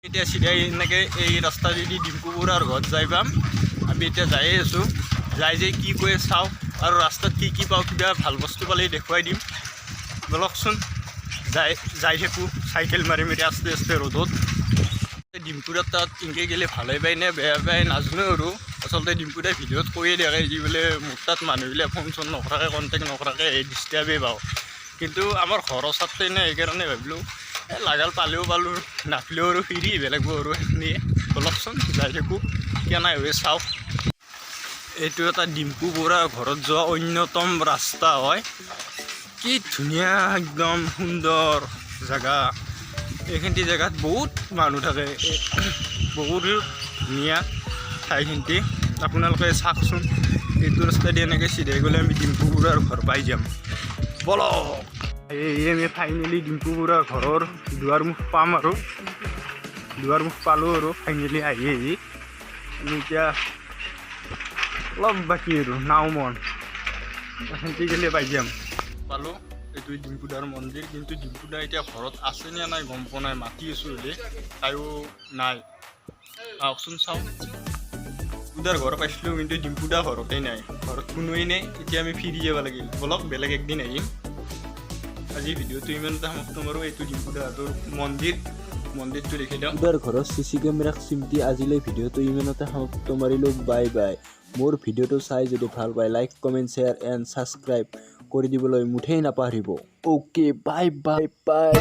এতিয়া চিধাই এনেকৈ এই ৰাস্তাদি ডিম্পু বৰুৱাৰ ঘৰত যাই পাম। আমি এতিয়া যায়ে আছোঁ। যাই যে কি কয় চাওঁ আৰু ৰাস্তাত কি কি পাওঁ, কিবা ভাল বস্তু পালেই দেখুৱাই দিম। ব'লকচোন, যাই যাই থাকোঁ চাইকেল মাৰি মাৰি আস্তে আস্তে ৰ'দত। ডিম্পুদাৰ তাত এনেকৈ গ'লে ভালে পায় নে বেয়া পায় নাজানো আৰু। আচলতে ডিম্পুদাই ভিডিঅ'ত কৈয়ে থাকে যি বোলে মোৰ তাত মানুহবিলাক ফোন চোন নকৰাকৈ, কণ্টেক্ট নকৰাকৈ ডিষ্টাৰ্বেই পাওঁ। কিন্তু আমাৰ ঘৰৰ ওচৰতে নে, সেইকাৰণে ভাবিলোঁ এই লাগাল পালেও পালোঁ, নাপালেও আৰু ফিৰি আহিব লাগিব আৰু সেইখিনিয়ে। ব'লকচোন, যাই থাকোঁ, কেনে হৈ চাওঁ। এইটো এটা ডিম্পু বৰুৱাৰ ঘৰত যোৱা অন্যতম ৰাস্তা হয়। কি ধুনীয়া, একদম সুন্দৰ জেগা। এইখিনি জেগাত বহুত মানুহ থাকে। বহুত ধুনীয়া ঠাইখিনি, আপোনালোকে চাওকচোন। এইটো ৰাস্তাদি এনেকৈ চিধাই গ'লে আমি ডিম্পু বৰুৱাৰ ঘৰ পাই যাম। ব'লক, এই আমি ফাইনেলি ডিম্পু বৰুৱাৰ ঘৰৰ দুৱাৰমুখ পাম আৰু দুৱাৰমুখ পালোঁ আৰু ফাইনেলি আহি আহি। আমি এতিয়া অলপ বাকী আৰু নাও মন সেনেকৈ গ'লে পাই যাম। পালোঁ, এইটো ডিম্পুদাৰ মন্দিৰ। কিন্তু ডিম্পুদা এতিয়া ঘৰত আছে নে নাই গম পোৱা নাই। মাতি আছোঁ হ'লে তাইও নাই। আহকচোন, চাওঁ। ডিম্পুদাৰ ঘৰ পাইছিলোঁ, কিন্তু ডিম্পুদা ঘৰতে নাই, ঘৰত কোনোৱেই নাই। এতিয়া আমি ফিৰি যাব লাগিল। ব'লক, বেলেগ একদিন আহিম। আজি ভিডিঅ'টো ইমানতে সমাপ্ত কৰোঁ। এইটো ডিম্পুদাহঁতৰ মন্দিৰ, মন্দিৰটো দেখি দিওঁ। ডিম্পুদাৰ ঘৰৰ চি চি কেমেৰাক চিমটি আজিলৈ ভিডিঅ'টো ইমানতে সমাপ্ত মাৰিলোঁ। Bye bye. মোৰ ভিডিঅ'টো চাই যদি ভাল পায়, like, comment, share and subscribe কৰি দিবলৈ মুঠেই নাপাহৰিব। Okay, bye bye bye.